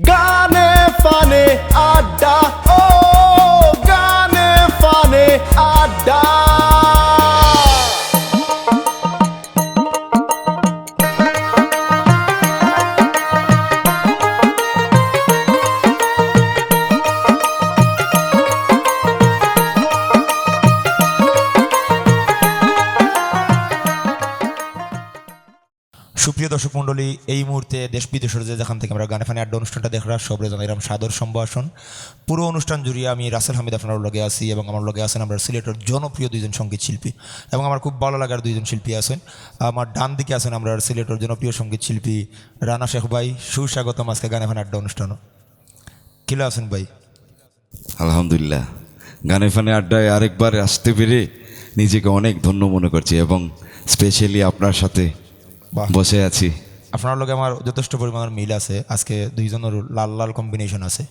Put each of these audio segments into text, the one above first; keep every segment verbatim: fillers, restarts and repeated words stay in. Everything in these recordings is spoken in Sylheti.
গানে ফানে আড্ডা, ও গানে ফানে আড্ডা। সুপ্রিয় দর্শক মণ্ডলী, এই মুহূর্তে দেশ বিদেশের যে যেখান থেকে আমরা গানে ফানে আড্ডা অনুষ্ঠানটা দেখরা, সবরে জানাইলাম সাদর সম্ভাষণ। পুরো অনুষ্ঠান জুড়িয়া আমি রাসেল হামিদ আপনার লগে আছি এবং আমার লগে আছেন আমরা সিলেটের জনপ্রিয় দুইজন সঙ্গীত শিল্পী এবং আমার খুব ভালো লাগার দুইজন শিল্পী আছেন। আমার ডান দিকে আছেন আমরা সিলেটের জনপ্রিয় সঙ্গীত শিল্পী রানা শেখ ভাই। সুস্বাগতম আজকে গানে ফানে আড্ডা অনুষ্ঠানও। কিলা আছেন ভাই? আলহামদুলিল্লাহ, গানে ফানে আড্ডায় আরেকবার আসতে পেরে নিজেকে অনেক ধন্য মনে করছি এবং স্পেশালি আপনার সাথে বাহ। বসে আছি। আপনার লগে আমার যথেষ্ট পরিমাণের মিল আছে। আজকে দুইজনের লাল লাল কম্বিনেশন আছে।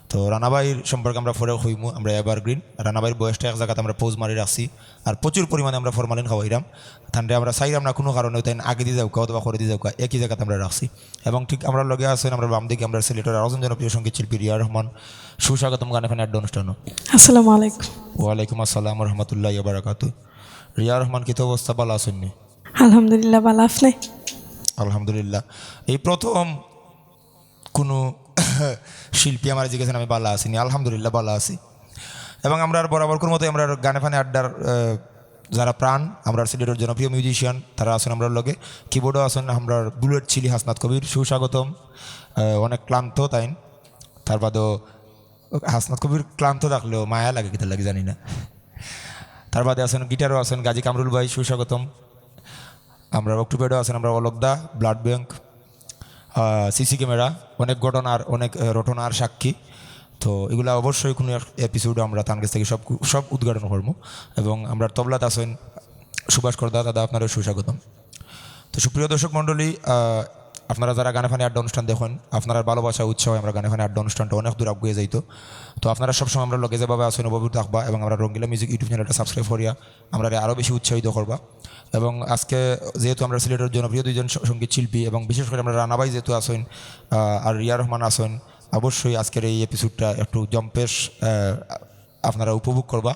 তো রানা ভাইর সম্পর্কে আমরা পরে কইমু, আমরা এভারগ্রিন। রানা ভাইর বয়সটা এক জায়গাতে আমরা পোজ মারি রাখছি, আর প্রচুর পরিমাণে আমরা ফরমালিন খাওয়াইরাম। তানরে আমরা চাইরাম না কোনো কারণে তাইন আগে দি যাউক্কা অথবা পরে দি যাউক্কা, একই জায়গাতে আমরা রাখছি। এবং ঠিক আমরা লগে আছেন আমরা বাম দিকে আমরা সিলেটের আরো একজন জনপ্রিয় সঙ্গীত শিল্পী রিয়া রহমান। সুস্বাগতম গানে ফানে আড্ডা অনুষ্ঠানও। আসসালামু আলাইকুম। ওয়ালাইকুম আসসালাম ওয়া রাহমাতুল্লাহি ওয়া বারাকাতুহু। রিয়া রহমান, কিতা অবস্থা, ভালা আছেন নি? আলহামদুলিল্লাহ, ভালা, আপনি? আলহামদুলিল্লাহ। এই প্রথম কোনো শিল্পী আমারে জিজ্ঞেস, আমি ভালা আছি নি? আলহামদুলিল্লাহ, ভালা আছি। এবং আমরা আর বরাবরকার মতো আমরা গানে ফানে আড্ডার, আহ, যারা প্রাণ, আমরা সিলেটের জনপ্রিয় মিউজিশিয়ান, তারা আছেন আমরার লগে। কিবোর্ডও আছেন আমরার বুলেট চিলি হাসনাত কবির, সুস্বাগতম। আহ, অনেক ক্লান্ত তাইন, তার বাদেও হাসনাত কবির ক্লান্ত থাকলেও মায়া লাগে কিতা লাগে জানি না। তার বাদে আছেন গিটারও আছেন গাজী কামরুল ভাই, সুস্বাগতম। আমরা অক্টোপ্যাডও আছেন আমরা অলক দা, ব্লাড ব্যাংক, সিসি ক্যামেরা, অনেক ঘটনার, অনেক, আহ, রটনার সাক্ষী। তো এগুলা অবশ্যই কোনো এক এপিসোডে আমরা তার কাছ থেকে সব কু-, সব উদ্ঘাটন করবো। এবং আমরা তবলাত আছেন সুভাষ করদা, দাদা আপনারও সুস্বাগতম। তো সুপ্রিয় দর্শক মণ্ডলী, আহ, আপনারা যারা গানে ফানে আড্ডা অনুষ্ঠান দেখেন, আপনারা ভালোবাসা উৎসাহ আমরা গানে ফানে আড্ডা অনুষ্ঠানটা অনেক দূর আগুয়ে যাইতো। তো আপনারা সবসময় আমরা লগে যেভাবে আছেন ওভাবে থাকবা এবং আমরা রঙ্গিলা মিউজিক ইউটিউব চ্যানেলটা সাবস্ক্রাইব করিয়া আমরা আরও বেশি উৎসাহিত করবা। এবং আজকে যেহেতু আমরা সিলেটের জনপ্রিয় দুইজন স-, সঙ্গীত শিল্পী এবং বিশেষ করে আমরা রানা ভাই যেহেতু আছেন, আহ, আর রিয়া রহমান আছেন, অবশ্যই আজকের এই এপিসোডটা একটু জম্পেশ, আহ, আপনারা উপভোগ করবা।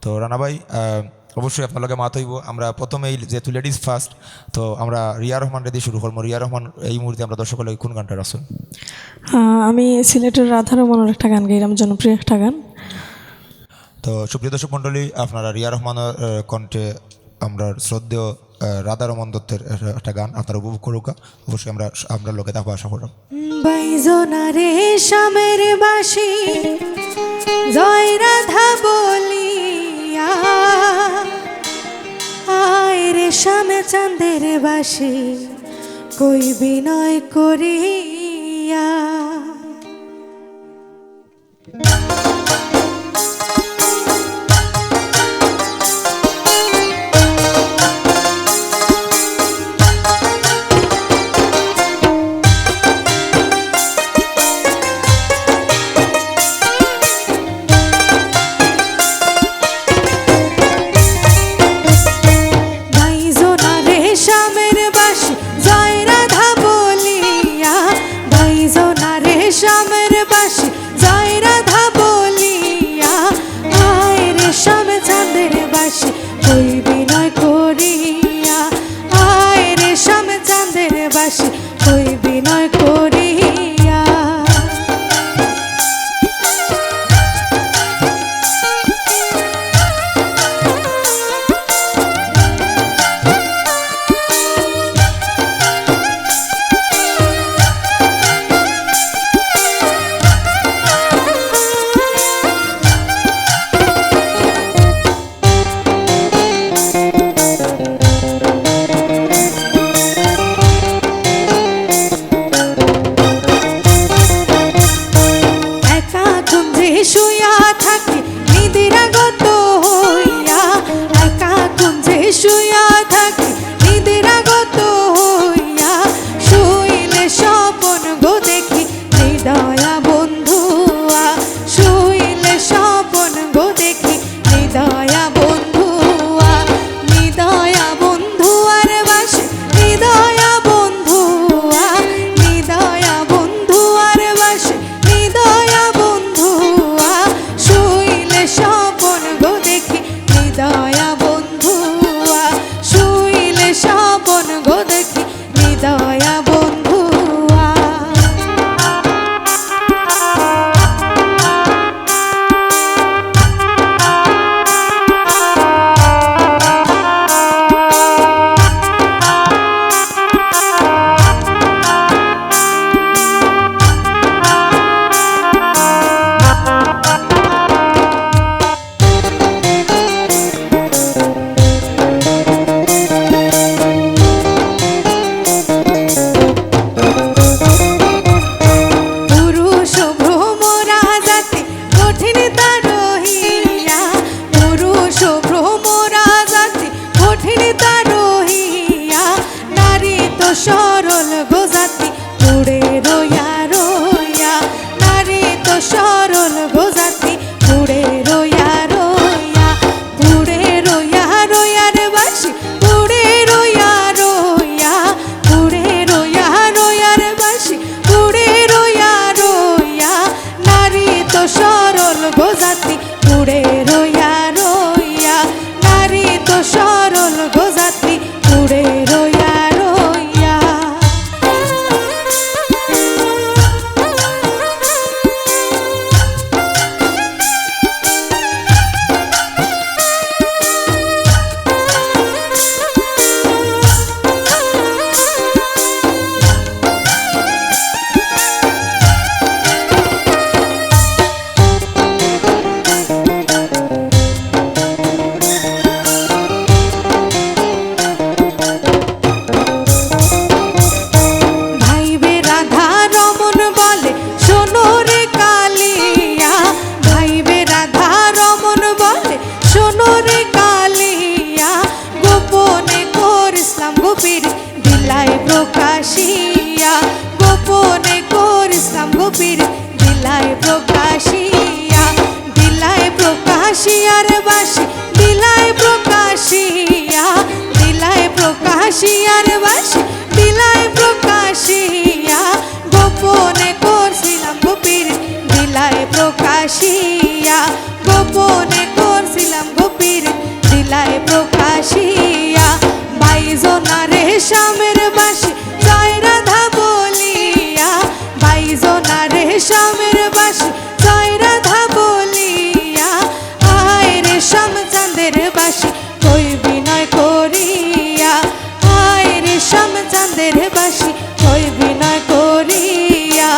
তো রানা ভাই, আহ, অবশ্যই আপনার লগে মাত হইব। আমরা প্রথমেই যেহেতু লেডিজ ফার্স্ট, তো আমরা রিয়া রহমান রেদি শুরু করবো। রিয়া রহমান এই মুহূর্তে আমরা দর্শক লগে কোন গানটা রাখছেন? আহ, আমি সিলেটের রাধারমণর একটা গান গাইলাম, জনপ্রিয় একটা গান। তো সুপ্রিয় দর্শক মণ্ডলী, আপনারা রিয়া রহমানের, আহ, কণ্ঠে আমরা শ্রদ্ধেয়, আহ, রাধারমণ দত্তের একটা, একটা গান আপনারা উপভোগ করুকা। অবশ্যই আমরা, আমরা লগে থাকবো আশা করলাম। বাইজো না রে শ্যামের বাঁশি, জয় রাধা বলিয়া, আয় রে শ্যাম চাঁদের বাঁশি, কই বিনয় করিয়া। বাইজো না রে শ্যামের বাঁশি, জয় রাধা বলিয়া, গোজাতি পুড়ে রইয়া রইয়া, নারী তো সরল গোজাতি পুড়ে রইয়া রইয়া। ভাইবে রাধা রমন বলে, শোনো রে কালিয়া। ভাইবে রাধা রমন বলে, শোনো রে কালিয়া। গোপনে করিসলাম গো পীর, দিলায় প্রকাশিয়া। গোপনে করিসলাম গো পীর, দিলায় প্রকাশিয়া। দিলায় প্রকাশিয়ার বাঁশি, দিলায় প্রকাশিয়া। দিলায় প্রকাশিয়ার বাঁশি, দিলায় প্রকাশিয়া। গোপনে করছিলাম গো পীর, দিলায় প্রকাশিয়া। গোপনে করছিলাম গো পীর, দিলায় প্রকাশিয়া। বাইজো না রে শ্যামের বাঁশি, জয় রাধা বলিয়া। বাইজো না রে শ্যামের বাঁশি, জয় রাধা বলিয়া। আয় রে শ্যাম চাঁদের বাঁশি, কই বিনয় করিয়া। আয় রে শ্যাম চাঁদের বাঁশি, কই বিনয় করিয়া।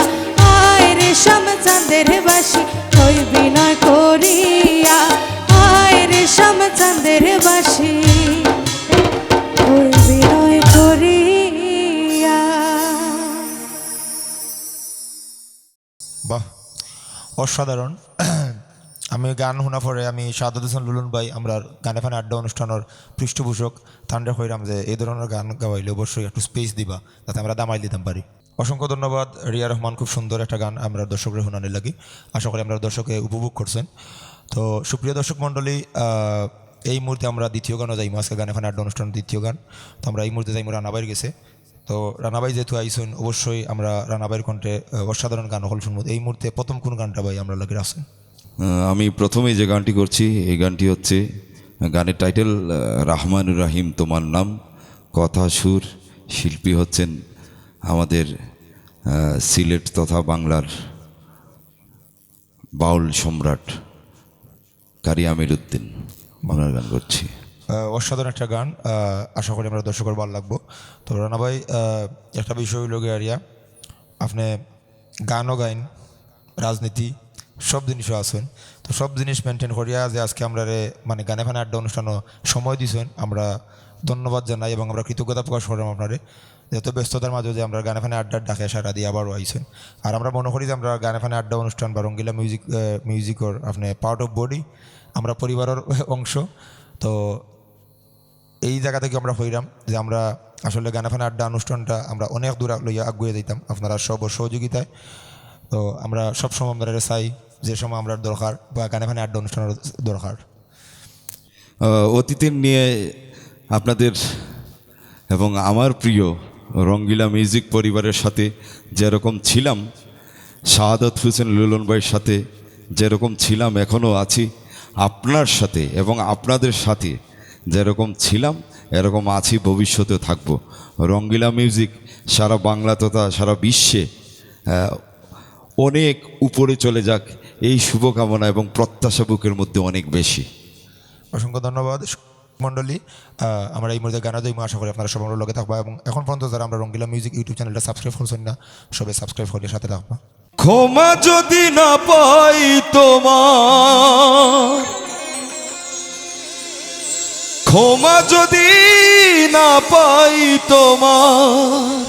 আয় রে শ্যাম চাঁদের বাঁশি, কই বিনয় করিয়া। আয় রে শ্যাম চাঁদের বাঁশি, কই বিনয় করিয়া। বাহ, অসাধারণ। আমি গান হুনা পরে আমি শাহাদত হোসেন লুলন ভাই, আমরার গানে ফানে আড্ডা অনুষ্ঠানর পৃষ্ঠপোষক, তানরে কইরাম যে এই ধরনর গান গাওয়াইলে অবশ্যই একটু স্পেস দিবা, যাতে আমরা দামাইল দিতাম পারি। অসংখ্য ধন্যবাদ রিয়া রহমান, খুব সুন্দর একটা গান আমরার দর্শকরে হুনানির লাগি। আশা করি আমরার দর্শকে উপভোগ করছেন। তো সুপ্রিয় দর্শক মণ্ডলী, আহ, এই মুহূর্তে আমরা দ্বিতীয় গানও যাইমু, আজকে গানে ফানে আড্ডা অনুষ্ঠান দ্বিতীয় গান। তো আমরা এই মুহূর্তে যাইমু রানা ভাইর গেছে। তো রানা ভাই যেহেতু আইছইন, অবশ্যই আমরা রানা ভাইর কণ্ঠে, আহ, অসাধারণ গান অকল শুনমু। এই মুহূর্তে প্রথম কোন গানটা ভাই আমরার লাগি রাখছইন? আহ, আমি প্রথমেই যে গানটি করছি, এই গানটি হচ্ছে, গানের টাইটেল, আহ, রহমানুর রহিম তোমার নাম। কথা, সুর, শিল্পী হচ্ছেন আমাদের, আহ, সিলেট তথা বাংলার বাউল সম্রাট কারি আমির উদ্দিন। ওনার গান করছি। আহ, অসাধারণ একটা গান, আহ, আশা করি আমরা দর্শকর ভালা লাগবো। তো রানা ভাই, আহ, একটা বিষয় অইলো গিয়া, আপনে গানও গাইন, রাজনীতি, সব জিনিসও আছইন। তো সব জিনিস মেইনটেইন করিয়া যে আজকে আমরারে মানে গানে ফানে আড্ডা অনুষ্ঠানও সময় দিছইন, আমরা ধন্যবাদ জানাই এবং আমরা কৃতজ্ঞতা প্রকাশ করলাম আপনারে, যত ব্যস্ততার মাঝে যে আমরা গানে ফানে আড্ডার ডাকে সাড়া দিয়া আবারও আইছইন। আর আমরা মনে করি যে আমরা গানে ফানে আড্ডা অনুষ্ঠান বা রঙ্গিলা মিউজিক, আহ, মিউজিকর আপনে পার্ট অফ বডি, আমরা পরিবারর অংশ। তো এই জায়গা থাকি আমরা কইরাম যে আমরা আসলে গানে ফানে আড্ডা অনুষ্ঠানটা আমরা অনেক দূর আগ-, লইয়া আগুয়ে যাইতাম আপনারা সব সহযোগিতায়। তো আমরা সবসময় আপনারা চাই, যে সময় আমরার দরকার বা গানে ফানে আড্ডা অনুষ্ঠানর দরকার। আহ, অতীতের নিয়ে আপনাদের এবং আমার প্রিয় রঙ্গিলা মিউজিক পরিবারের সাথে যেরকম ছিলাম, শাহাদত হোসেন লুলন ভাইয়ের সাথে যেরকম ছিলাম, এখনও আছি, আপনার সাথে এবং আপনাদের সাথে যেরকম ছিলাম, এরকম আছি, ভবিষ্যতে থাকব। রঙ্গিলা মিউজিক সারা বাংলা তথা সারা বিশ্বে, আহ, অনেক উপরে চলে যাক, এই শুভকামনা এবং প্রত্যাশা বুকের মধ্যে অনেক বেশি। অসংখ্য ধন্যবাদ মণ্ডলী। আহ, আমরা এই মুহূর্তে গানও যাইমু, আশা করি আপনারা সব আমরার লগে থাকবা। এবং এখন পর্যন্ত যারা আমরার রঙ্গিলা মিউজিক YouTube চ্যানেলটা সাবস্ক্রাইব করছেন না, সবে সাবস্ক্রাইব করিয়া সাথে থাকবা। ক্ষমা যদি না পাই তোমার, ক্ষমা যদি না পাই তোমার,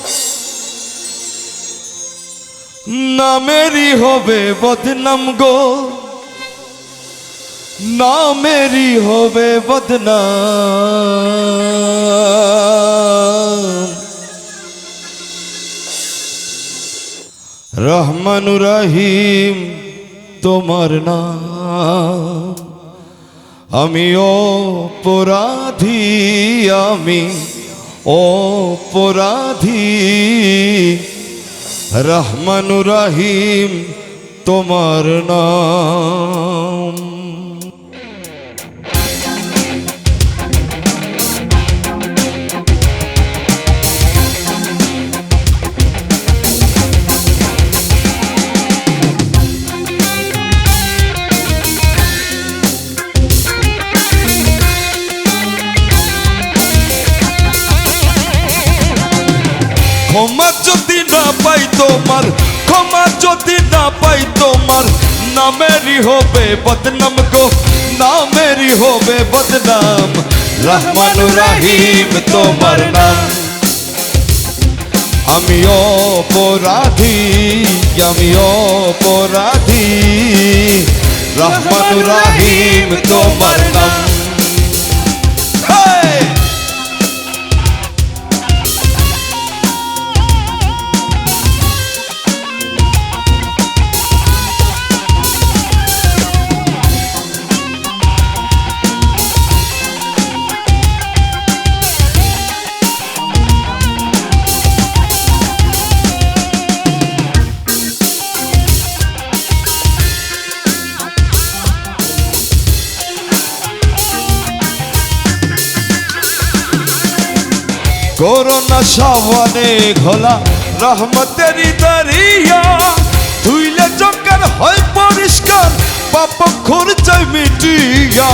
নামেরই হবে বদনাম গো, নামেরই হবে বদনাম। রহমানুর রহিম তোমার নাম। আমি অপরাধী, আমি অপরাধী। রহমানুর রহিম তোমার নাম। ক্ষমা যদি না পাই তোমার, ক্ষমা যদি না পাই তোমার, নামেরই হবে বদনাম গো, নামেরই হবে বদনাম। রহমান রাহিম তোমার নাম। আমি অপরাধী, আমি অপরাধী, রহমান রাহিম তোমার নাম। Hey! করোনা সাবানে ঘোলা রহমতের দরিয়া, ধুইলে চোখের হয় পরিষ্কার, পাপ খরচায় মিটিয়া।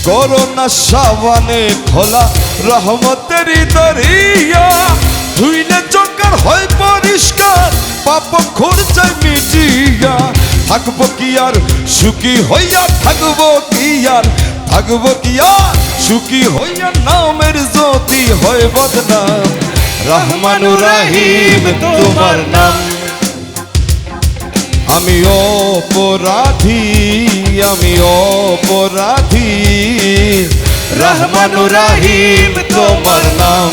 করোনা সাবানে ঘোলা রহমতের দরিয়া, ধুইলে চোখের হয় পরিষ্কার, পাপ খরচায় মিটিয়া। থাকবো কি আর সুখী হইয়া, থাকবো কি আর, থাকবো কি আর সুখী হইয়া, নামের যদি হয় বদনাম। রহমান রাহিম তোমার নাম। আমি অপরাধী, আমি অপরাধী, রহমান রাহিম তোমার নাম।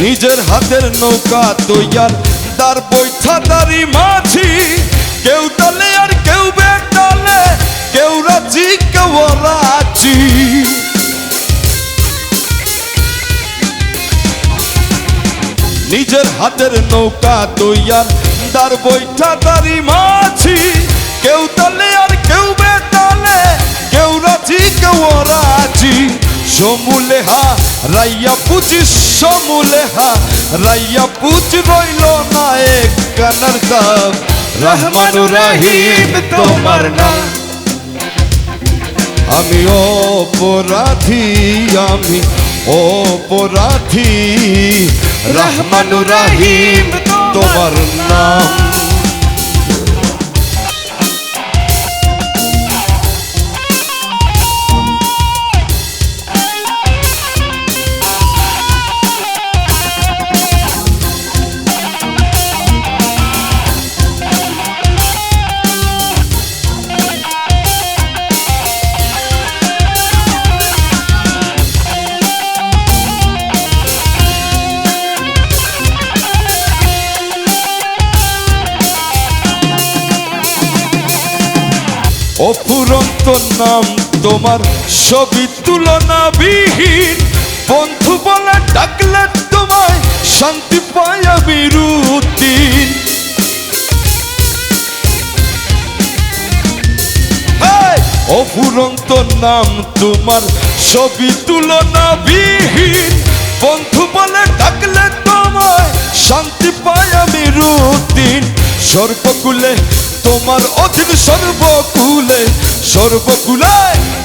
নিজের হাতের নৌকা তৈয়ার, দার বৈঠা দারি মাঝি, কেউ তালে আর কেউ বেতালে, কেউ রাজি কেউ রাজি। নিজের হাতের নৌকা তৈয়ার, দার বৈঠা দারি মাঝি, কেউ তালে আর কেউ বেতালে, কেউ রাজি কেউ রাজি। সমূলে হারাইয়া পুঁজি, সমূলে হারাইয়া পুঁজি, রইল না এক কানার দাম। রহমান রাহিম তোমার নাম। আমি অপরাধী, আমি অপরাধী, রহমান রাহিম তোমার নাম। অফুরন্ত নাম তোমার, সবই তুলনাবিহীন। বন্ধু বলে ডাকলে তোমায়, শান্তি পাই আমি রুটিন। হেই! অফুরন্ত নাম তোমার, সবই তুলনাবিহীন। বন্ধু বলে ডাকলে তোমায়, শান্তি পাই আমি রুটিন। সর্বকুলে তোমার অধীন, সর্বকুলে, সর্বকুলে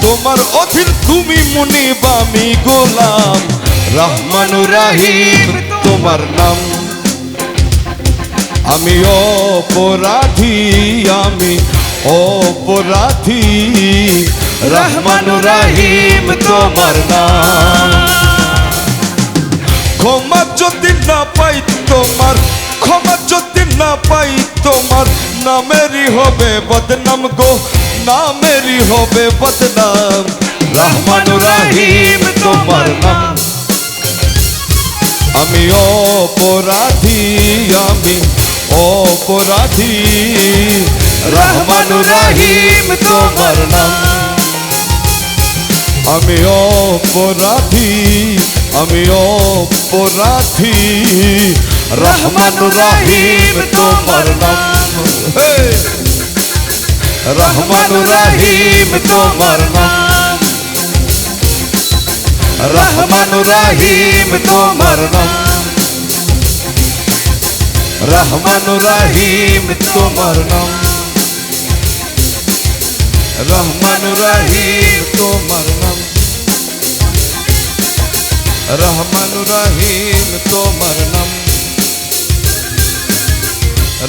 তোমার অধীন। তুমি মুনিব আমি গোলাম, রহমান রাহিম তোমার নাম। আমি অপরাধী, আমি অপরাধী, রহমান রাহিম তোমার নাম। ক্ষমা যদি না পাই তোমার, ক্ষমা যদি না পাই তোমার, নামেরই হবে বদনাম গো, নামেরই হবে বদনাম। রহমান রাহিম তোমার নাম। আমি অপরাধী, আমি অপরাধী, রহমান রাহিম তোমার নাম। আমি অপরাধী, আমি অপরাধী, রহমান রাহিম তোমার নাম। হে! রহমান রাহিম তোমার নাম। রহমান রাহিম তোমার নাম। রহমান রাহিম তোমার নাম। রহমান রাহিম তোমার নাম। রহমান রাহিম তোমার নাম।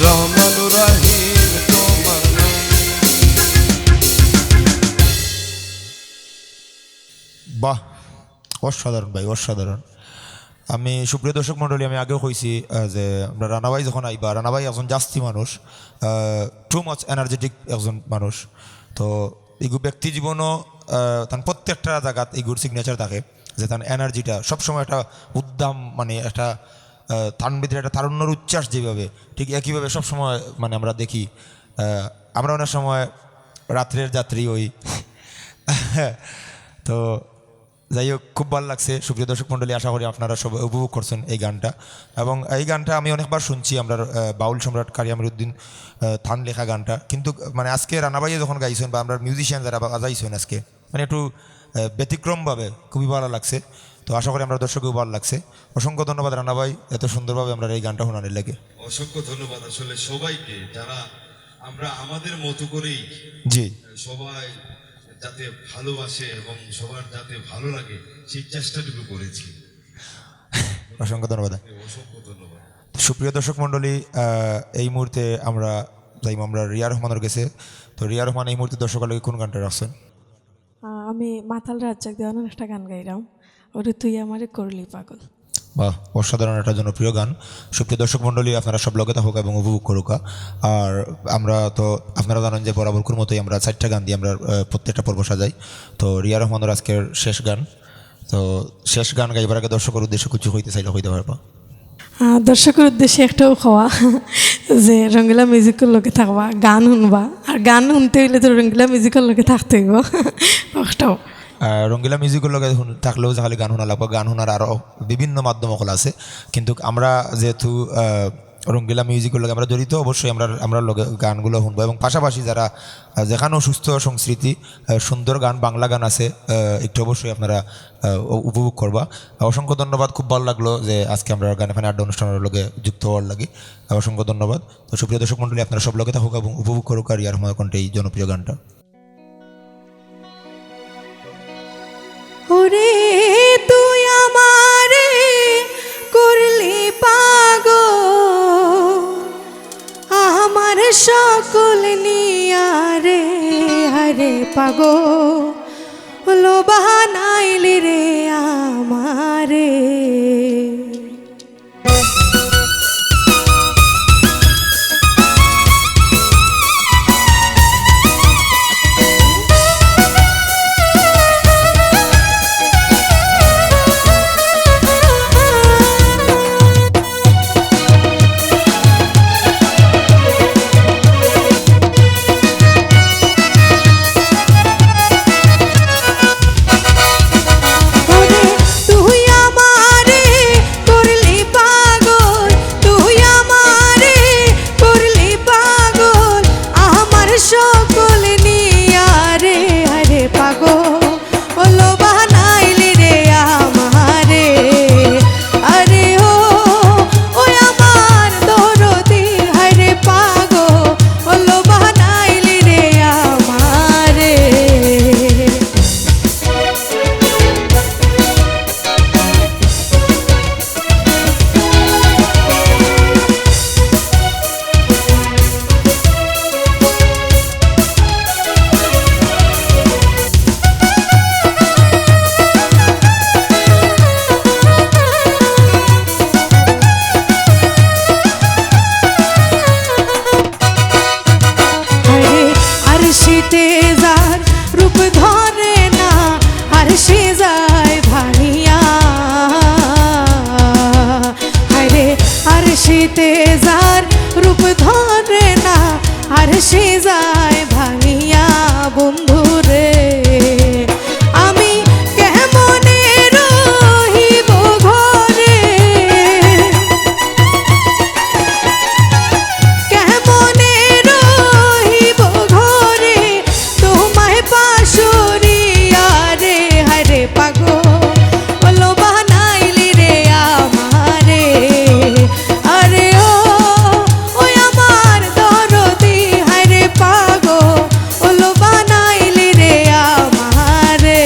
রহমান রাহিম তোমার নাম। বাহ, অসাধারণ ভাই, অসাধারণ। আমি, সুপ্রিয় দর্শক মণ্ডলী, আমি আগেও কইছি, আহ, যে আমরা রানা ভাই যখন আইবা, রানা ভাই একজন জাস্তি মানুষ, আহ, too much energetic একজন মানুষ। তো ইগু ব্যক্তি জীবনও, আহ, তান প্রত্যেকটা জাগাত ইগুর signature থাকে, যে তান energyটা সবসময় একটা উদ্দাম, মানে একটা, আহ, তান ভিতরে একটা তারুণ্যর উচ্ছ্বাস যেভাবে, ঠিক একইভাবে সবসময় মানে আমরা দেখি, আহ, আমরা অনেক সময় রাত্রের যাত্রী হই। তো যাই হোক, খুব ভালো লাগছে। সুপ্রিয় দর্শক মণ্ডলী, আশা করি আপনারা সবাই উপভোগ করছেন এই গানটা। এবং এই গানটা আমি অনেকবার শুনছি, আমরা, আহ, বাউল সম্রাট কারি আমিরুদ্দিন, আহ, তান লেখা গানটা। কিন্তু, মানে, আজকে রানা ভাইয়ে যখন গাইছেন বা আমরা musician যারা বাজাইছেন আজকে, মানে, একটু, আহ, ব্যতিক্রমভাবে খুবই ভালো লাগছে। তো আশা করি আমরা দর্শকেও ভালো লাগছে। অসংখ্য ধন্যবাদ রানা ভাই, এত সুন্দরভাবে আমরা এই গানটা শোনানোর লাগে। অসংখ্য ধন্যবাদ আসলে সবাইকে, যারা আমরা আমাদের মতো করেই জি। সবাই যাতে ভালোবাসে এবং সবার যাতে ভালো লাগে, সেই চেষ্টাটুকু করেছি। অসংখ্য ধন্যবাদ। অসংখ্য ধন্যবাদ। সুপ্রিয় দর্শক মণ্ডলী, আহ, এই মুহূর্তে আমরা যাইমু আমরা রিয়া রহমানের গেছে। তো রিয়া রহমান এই মুহূর্তে দর্শকর লাগি কোন গানটা রাখছেন? আহ, আমি মাতাল রাজ্জাক দেওয়ানোর একটা গান গাইলাম, ওরে তুই আমারে করলি পাগল। বাহ, অসাধারণ একটা জনপ্রিয় গান। সুপ্রিয় দর্শক মণ্ডলী, আপনারা সব লগে থাকুকা এবং উপভোগ করুকা। আর আমরা তো, আপনারা জানেন যে বরাবরকুর মতোই আমরা চারটা গান দিয়ে আমরা, আহ, প্রত্যেকটা পর্ব সাজাই। তো রিয়া রহমানের আজকের শেষ গান। তো শেষ গান গাইবার আগে দর্শকর উদ্দেশ্যে কিছু কইতে চাইলে কইতে পারবা। আহ, দর্শকর উদ্দেশ্যে একটাও কওয়া যে রঙ্গিলা মিউজিকর লগে থাকবা, গান শুনবা, আর গান শুনতে হইলে তো রঙ্গিলা মিউজিকর লগে থাকতে হইব। একটাও। আহ, রঙ্গিলা মিউজিকর লগে হুন-, থাকলেও যে খালি গান শোনা লাগবো, গান শোনার আরও বিভিন্ন মাধ্যম অকল আছে। কিন্তু আমরা যেহেতু, আহ, রঙ্গিলা মিউজিকর লগে আমরা জড়িত, অবশ্যই আমরা, আমরা লগে গানগুলো শুনবো। এবং পাশাপাশি যারা, আহ, যেখানেও সুস্থ সংস্কৃতি, আহ, সুন্দর গান, বাংলা গান আছে, আহ, একটু অবশ্যই আপনারা, আহ, উ-, উপভোগ করবা। অসংখ্য ধন্যবাদ, খুব ভালো লাগলো যে আজকে আমরা গানে ফানে আড্ডা অনুষ্ঠানের লগে যুক্ত হওয়ার লাগি। অসংখ্য ধন্যবাদ। তো সুপ্রিয় দর্শক মণ্ডলী, আপনারা সব লগে থাকুকা এবং উপভোগ করুকা রিয়া রহমানের কণ্ঠে এই জনপ্রিয় গানটা। ওরে তুই আমারে করলি পাগল, আমার সকল নিয়ারে, হারে পাগল বানাইলি রে আমারে। তেজার রূপ ধরে না, আর সে যায় ভাঙিয়া বন্ধুরে। আমি কেমনে রহিব ঘরে, কেমনে রহিব ঘরে, তোমায় পাশরিয়া রে। হায়রে পাগল, ওলো বানাইলি রে আমারে। আরে ও, ওই আমার দরদি, হায়রে পাগল, ওলো বানাইলি রে আমারে।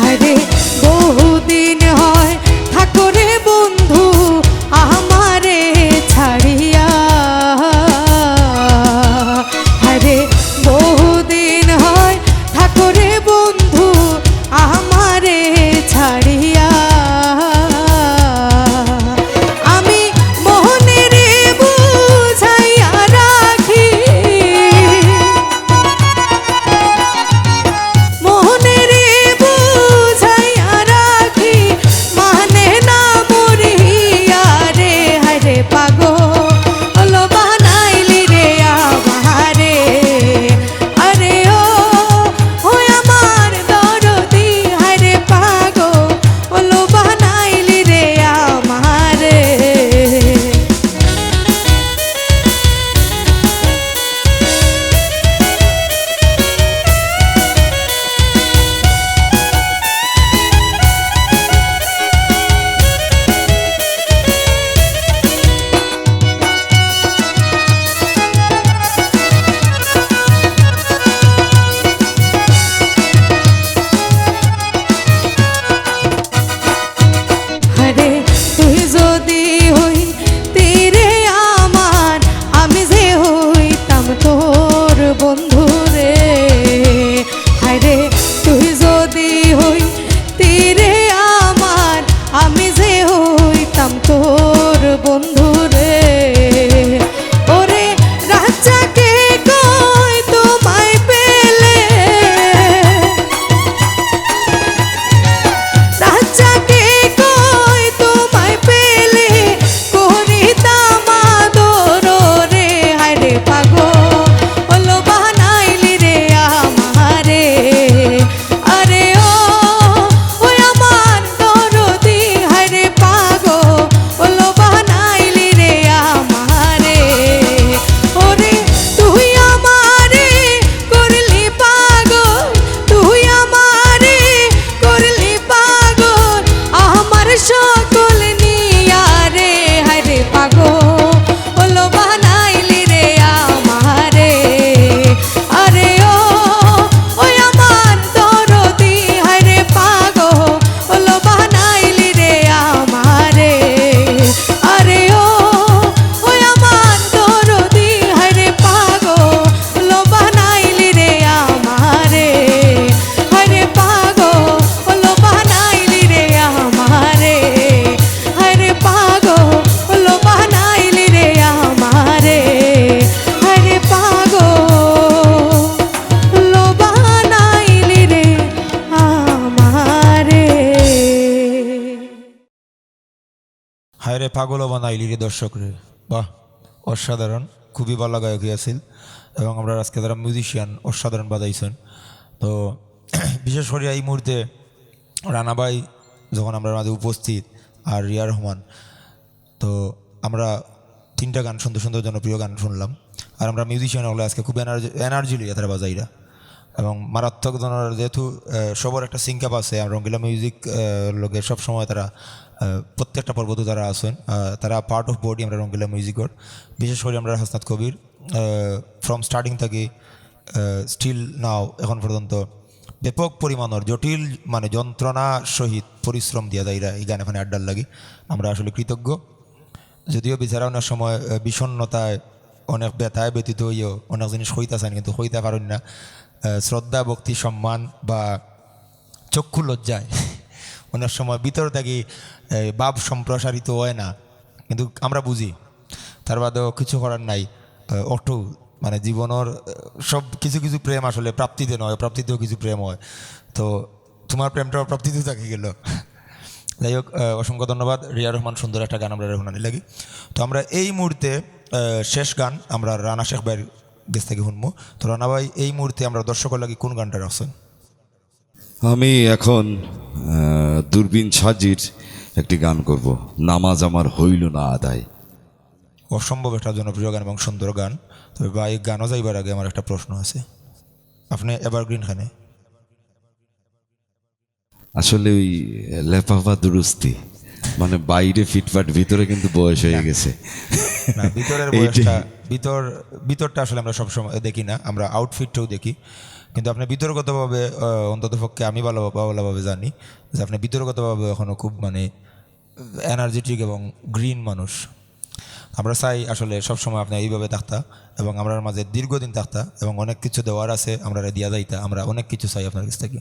আরে বহুদিন হয় থাকো রে বন্ধু আমারে ছাড়িয়া। আরে বহুদিন হয় থাকো রে বন্ধু আমারে ছাড়িয়া। আমি মনেরে বুঝাইয়া রাখি, মনেরে বুঝাইয়া রাখি, মানে না মরিয়া রে। হায়রে পাগল, ওলো বানাইলি রে আমারে। আরে ও, ওই আমার দরদি, হায়রে পাগল, ওলো বানাইলি রে আমারে। আরে তুই যদি হইতি রে আমার, আমি যে হইতাম তোর বন্ধু রে। হায়রে তুই যদি হইতি রে আমার, আমি যে হইতাম তোর বন্ধু রে। ওরে রাজ্জাকে কই তোমায় পেলে, রাজ্জাকে কই তোমায় পেলে, করিতাম আদর রে। হায়রে পাগল, ওলো বানাইলি রে আমারে। আরে ও, ওই আমার দরদি, হায়রে পাগল, ওলো বানাইলি রে আমারে। ওরে তুই আমারে করলি পাগল, তুই আমারে করলি পাগল, আমার সকল নিয়া রে। হায়রে পাগল, ওলো বানাইলি রে আমারে। আরে ও, ওই আমার দরদি, হায়রে পাগল, ওলো বানাইলি রে আমারে। আরে ও, ওই আমার দরদি, হায়রে পাগল, ওলো বানাইলি রে আমারে। হায়রে পাগল, ওলো বানাইলি রে আমারে। হায়রে পাগল, ওলো বানাইলি রে আমারে। হায়রে পাগল, ওলো বানাইলি রে আমারে। হায়রে পাগল বানাইলি রে দর্শক রে। বাহ, অসাধারণ, খুবই ভালা গায়ক আছিল। এবং আমরার আজকে যারা মিউজিশিয়ান অসাধারণ বাজাইছইন। তো বিশেষ করি এই মুহূর্তে রানা ভাই যখন আমরার মাঝে উপস্থিত, আর রিয়া রহমান, তো আমরা তিনটা গান, সুন্দর সুন্দর জনপ্রিয় গান শুনলাম। আর আমরা মিউজিশিয়ান অকলে আজকে খুব এনার্জি, এনার্জি লইয়া তারা বাজাইরা এবং মারাত্মক ধরনের, যেহেতু আহ, সবার একটা সিঙ্ক আপ আছে, আর রঙ্গিলা মিউজিক আহ, লগে সবসময় তারা আহ, প্রত্যেকটা পর্বত তারা আছেন, আহ, তারা পার্ট অফ বডি আমরা রঙ্গিলা মিউজিকর। বিশেষ করে আমরা হাসনাত কবির ফ্রম স্টার্টিং থাকি স্টিল নাও এখন পর্যন্ত ব্যাপক পরিমাণর জটিল, মানে, যন্ত্রণা সহিত পরিশ্রম দিয়া যাইরা এই গানে ফানে আড্ডার লাগি। আমরা আসলে কৃতজ্ঞ। যদিও বিচারা অনেক সময় আহ, বিষণ্ণতায় অনেক ব্যথায় ব্যথিত হইও, অনেক জিনিস কইতা চাইন কিন্তু কইতা পারইন না। আহ, শ্রদ্ধা, ভক্তি, সম্মান বা চক্ষু লজ্জায় অনেক সময় ভিতর থাকি, আহ, ভাব সম্প্রসারিত হয় না, কিন্তু আমরা বুঝি। তার বাদেও কিছু করার নাই। আহ, অটো মানে জীবনের, আহ, সব কিছু কিছু প্রেম আসলে প্রাপ্তিতে নয়, প্রাপ্তিতেও কিছু প্রেম হয়। তো তোমার প্রেমটা প্রাপ্তিতে থাকি গেল। যাই হোক, আহ, অসংখ্য ধন্যবাদ রিয়া রহমান, সুন্দর একটা গান আমরা হুনানি লাগি। তো আমরা এই মুহূর্তে, আহ, শেষ গান আমরা রানা শেখ ভাইয়ের গেছ থাকি হুনমু। তো রানা ভাই, এই মুহূর্তে আমরা দর্শকর লাগি কোন গানটা রাখছেন? আমি এখন, আহ, দূরবীন সাজির একটি গান করব, নামাজ আমার হইল না আদায়। অসম্ভব একটা জনপ্রিয় গান এবং সুন্দর গান। তবে ভাই, গানও যাইবার আগে আমার একটা প্রশ্ন আছে, আপনি এভারগ্রিন খানে? আসলে ওই লেফাফা দুরুস্তি, মানে বাইরে ফিটফাট, ভিতরে কিন্তু বয়স হয়ে গেছে। না, ভিতরের এইটাই। বয়সটা, ভিতর ভিতরটা আসলে আমরা সবসময় দেখি না, আমরা আউটফিটটাও দেখি। কিন্তু আপনি ভিতরগতভাবে, আহ, অন্তত পক্ষে আমি ভালো, ভালোভাবে জানি যে আপনি ভিতরগতভাবে এখনো খুব মানে এনার্জেটিক এবং গ্রিন মানুষ। আমরা চাই আসলে সবসময় আপনি এইভাবে থাকতা এবং আমরার মাঝে দীর্ঘদিন থাকতা এবং অনেক কিছু দেওয়ার আছে আমরারে দিয়া যাইতা। আমরা অনেক কিছু চাই আপনার কাছ থাকি।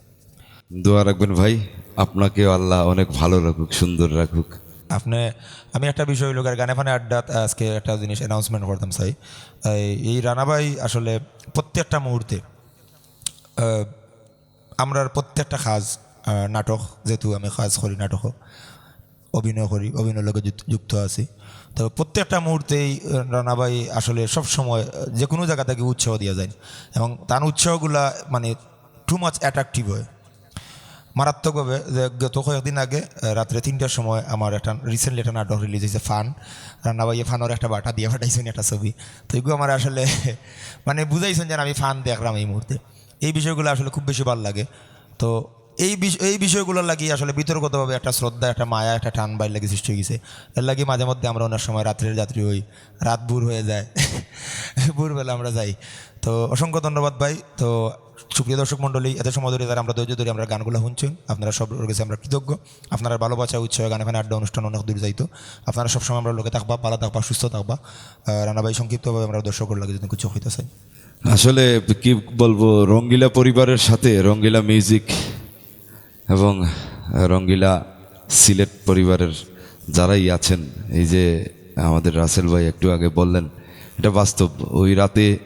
দোয়া রাখবেন ভাই, আপনাকেও আল্লাহ অনেক ভালো রাখুক, সুন্দর রাখুক। আপনি, আমি একটা বিষয় লোকের গানে ফানে আড্ডা আজকে একটা জিনিস অ্যানাউন্সমেন্ট করতাম চাই। এই, এই রানা ভাই আসলে প্রত্যেকটা মুহূর্তে, আহ, আমরার প্রত্যেকটা কাজ, আহ, নাটক, যেহেতু আমি কাজ করি নাটকও, অভিনয় করি, অভিনয়র লগে যুক্ত, যুক্ত আছি। তো প্রত্যেকটা মুহূর্তেই, আহ, রানা ভাই আসলে সব সময়, আহ, যে কোনো জায়গা থাকি উৎসাহ দিয়া যাইন এবং তার উৎসাহগুলা মানে টু মাচ অ্যাট্রাকটিভ হয় মারাত্মকভাবে। যে গত কয়েকদিন আগে, আহ, রাত্রে তিনটার সময় আমার একটা রিসেন্টলি একটা নাটক রিলিজ হয়েছে, ফান। রানা ভাইয়ে ফানর একটা বাটা দিয়ে পাঠাইছেন একটা ছবি। তো এগুলো আমার আসলে মানে বুঝাইছেন যে আমি ফান দেখলাম এই মুহূর্তে। এই বিষয়গুলো আসলে খুব বেশি ভালো লাগে। তো এই বিষ-, এই বিষয়গুলোর লাগি আসলে ভিতরগতভাবে একটা শ্রদ্ধা, একটা মায়া, একটা টান ভাইর লাগি সৃষ্টি হয়ে গেছে। এর লাগি মাঝে মধ্যে আমরা অনেক সময় রাত্রের যাত্রী হই, রাত ভোর হয়ে যায়, ভোরবেলা আমরা যাই। তো অসংখ্য ধন্যবাদ ভাই। তো সুপ্রিয় দর্শক মণ্ডলী, এত সময় ধরে যারা আমরা ধৈর্য ধরে আমরা গানগুলো শুনছেন, আপনারা সব গেছে আমরা কৃতজ্ঞ। আপনারা ভালোবাসা, উৎসাহ, গানে ফানে আড্ডা অনুষ্ঠান অনেক দূর যাইতো। আপনারা সবসময় আমরা লগে থাকবা, ভালো থাকবা, সুস্থ থাকবা। আহ, রানা ভাই, সংক্ষিপ্তভাবে আমরা দর্শকর লাগি যদি কিছু কইতে চাই। আসলে কি বলবো, রঙ্গিলা পরিবারের সাথে রঙ্গিলা মিউজিক এবং রঙ্গিলা সিলেট পরিবারের যারাই আছেন, এই যে আমাদের রাসেল ভাই একটু আগে বললেন, এটা বাস্তব। ওই রাতে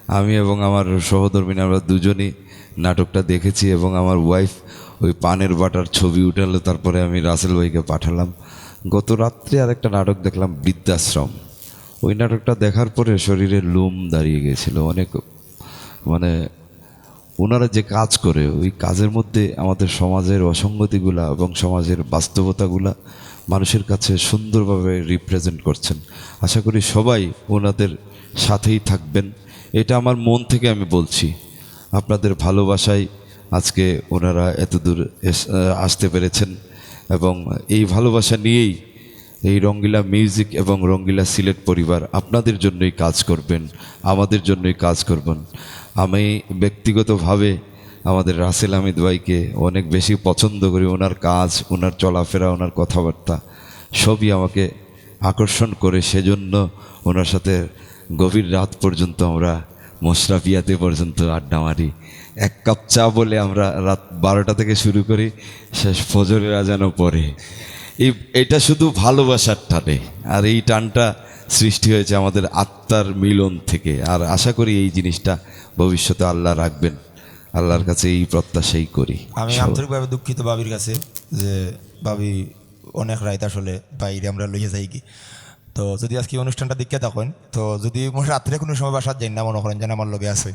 আমি এবং আমার সহধর্মিনী আমরা দুজনই নাটকটা দেখেছি এবং আমার ওয়াইফ ওই পানের বাটার ছবি উঠালো, তারপরে আমি রাসেল ভাইকে পাঠালাম। গত রাত্রে আরেকটা নাটক দেখলাম, বৃদ্ধাশ্রম। ওই নাটকটা দেখার পরে শরীরে লোম দাঁড়িয়ে গেছিল, অনেক মানে ওনারা যে কাজ করে, ওই কাজের মধ্যে আমাদের সমাজের অসঙ্গতিগুলা এবং সমাজের বাস্তবতাগুলা মানুষের কাছে সুন্দরভাবে রিপ্রেজেন্ট করছেন। আশা করি সবাই ওনাদের সাথেই থাকবেন, এটা আমার মন থেকে আমি বলছি। আপনাদের ভালোবাসায় আজকে ওনারা এতদূর এস-, আহ, আসতে পেরেছেন এবং এই ভালোবাসা নিয়েই এই রঙ্গিলা মিউজিক এবং রঙ্গিলা সিলেট পরিবার আপনাদের জন্যই কাজ করবেন, আমাদের জন্যই কাজ করবেন। আমি ব্যক্তিগতভাবে আমাদের রাসেল আহমেদ ভাইকে অনেক বেশি পছন্দ করি, ওনার কাজ, ওনার চলাফেরা, ওনার কথাবার্তা সবই আমাকে আকর্ষণ করে, সেজন্য ওনার সাথে গভীর রাত পর্যন্ত আমরা মশরাফিয়াতে পর্যন্ত আড্ডা মারি। এক কাপ চা বলে আমরা রাত বারোটা থেকে শুরু করি, শেষ ফজরের আজানও পড়ে। এই, এটা শুধু ভালোবাসার টানে, আর এই টানটা সৃষ্টি হয়েছে আমাদের আত্মার মিলন থেকে। আর আশা করি এই জিনিসটা ভবিষ্যতে আল্লাহ রাখবেন, আল্লাহর কাছে এই প্রত্যাশাই করি। আমি সব- আন্তরিকভাবে দুঃখিত ভাবির কাছে যে ভাবি অনেক রাইত আসলে বাইরে আমরা লইয়া যাই কি। তো যদি আজকে অনুষ্ঠানটা দেখিয়া থাকেন, তো যদি মনে রাত্রে কোনো সময় বাসাত যাই না মনে করেন যেন আমার লগে আছে।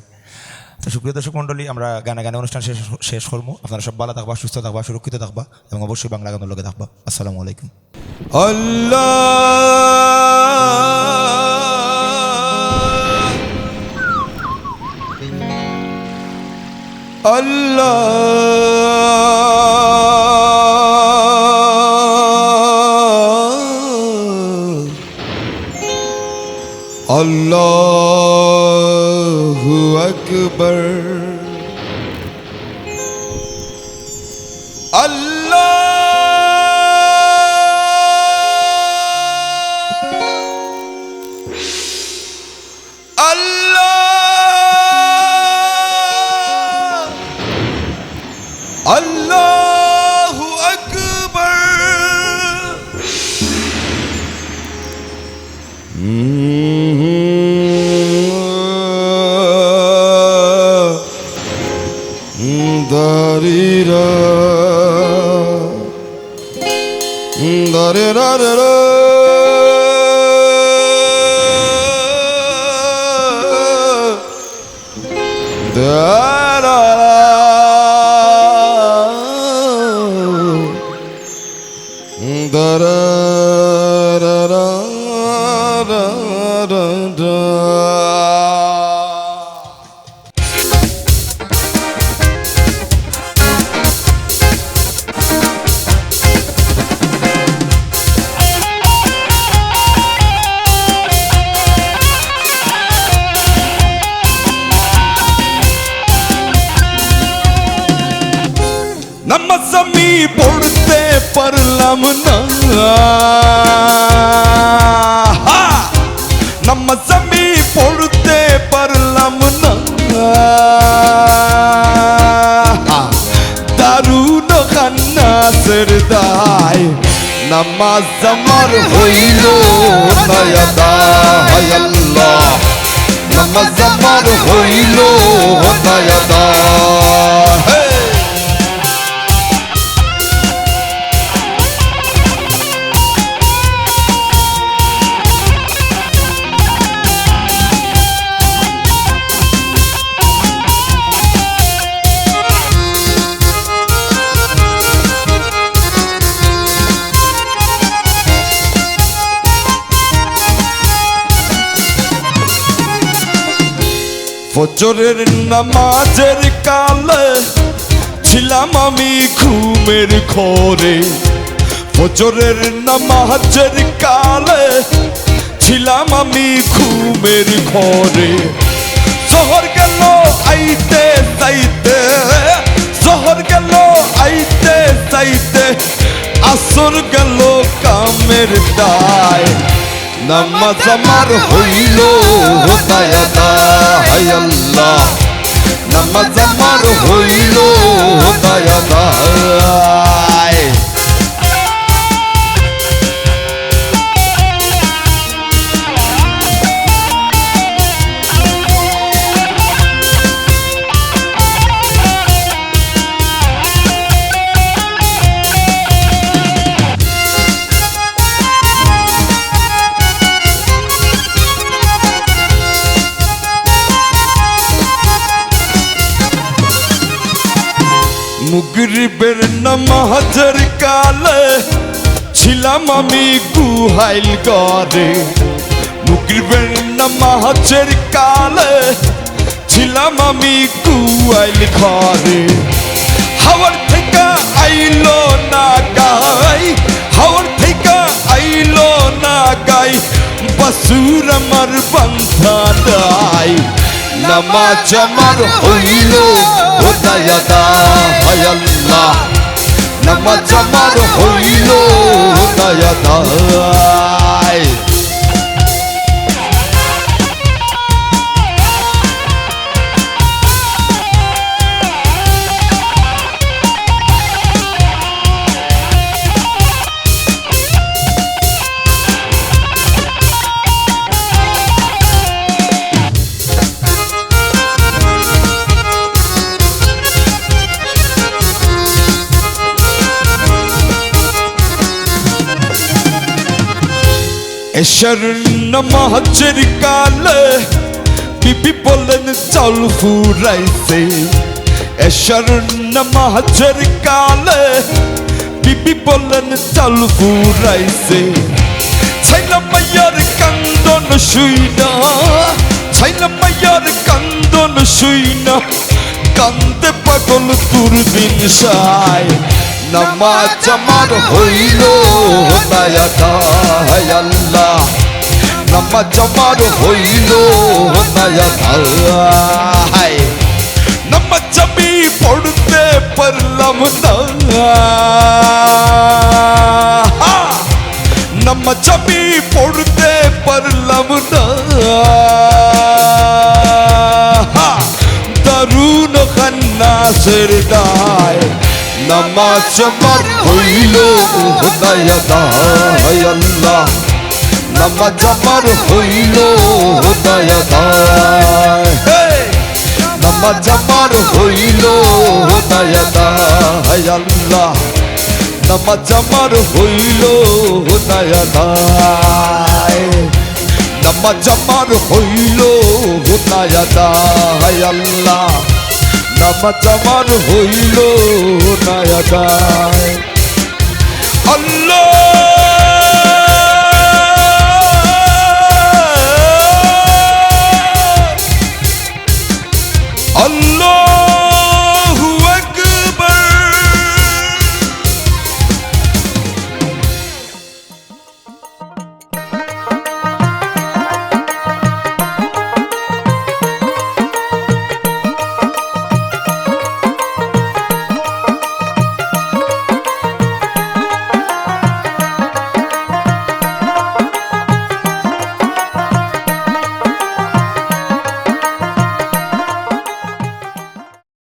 তো সুপ্রিয় দর্শক মণ্ডলী, আমরা গানে গানে অনুষ্ঠান শেষ, শেষ করবো। আপনারা সব ভালো থাকবা, সুস্থ থাকবা, সুরক্ষিত থাকবা এবং অবশ্যই বাংলা গানের লগে থাকবা। আসসালামু আলাইকুম। আল্লাহ, আল্লাহ, আল্লাহু আকবার। আল্লাহ। দারিরা, দারিরা রে রে। নামাজ আমি পড়তে পারলাম না, নামাজ আমি পড়তে পারলাম না। দারুন খান্নাসের দায়, নামাজ আমার হইল না আদায়, আল্লাহ। নামাজ আমার হইল না আদায়। হে! ফজরের নামাজের কালে ছিলাম আমি ঘুমের ঘরে। ফজরের নামাজের কালে ছিলাম আমি ঘুমের ঘরে। জহর গেল আইতে যাইতে, জহর গেল আইতে যাইতে, আসর গেল কামের দায়। নামাজ আমার হইল না আদায়, হায় আল্লাহ। নামাজ আমার হইল না আদায়। মুগরিবের নামাজের কালে ছিলাম আমি গুহাইল ঘরে। মুগরিবের নামাজের কালে ছিলাম আমি গুহাইল ঘরে। হাওর থাইকা আইল না গাই, হাওর থাইকা আইল না গাই, বাছুর আমার বান্ধা নাই। নামাজ আমার হইল না আদায়, হায় আল্লাহ। নামাজ আমার হইল না আদায়। এশার নামাজের কালে বিবি বলেন চাউল ফুরাইছে। এশার নামাজের কালে বিবি বলেন চাউল ফুরাইছে। ছাইলা মাইয়ার কান্দন শুইনা, ছাইলা মাইয়ার কান্দন শুইনা, কান্দে পাগল দুর্দিন সায়। নামাজ আমার হইল না আদায়, হায় আল্লাহ। নামাজ আমার হইল না আদায়। নামাজ আমি পড়তে পারলাম না। নামাজ আমি পড়তে পারলাম না। দারুন খান্নাসের দায়। নামাজ আমার হইল না আদায়, হায় আল্লাহ। নামাজ আমার হইল না আদায়। নামাজ আমার হইল না আদায়, আল্লাহ। নামাজ আমার হইল না আদায়। নামাজ আমার হইল না আদায়, আল্লাহ। নামাজ আমার হইল না আদায়। আল্লাহ।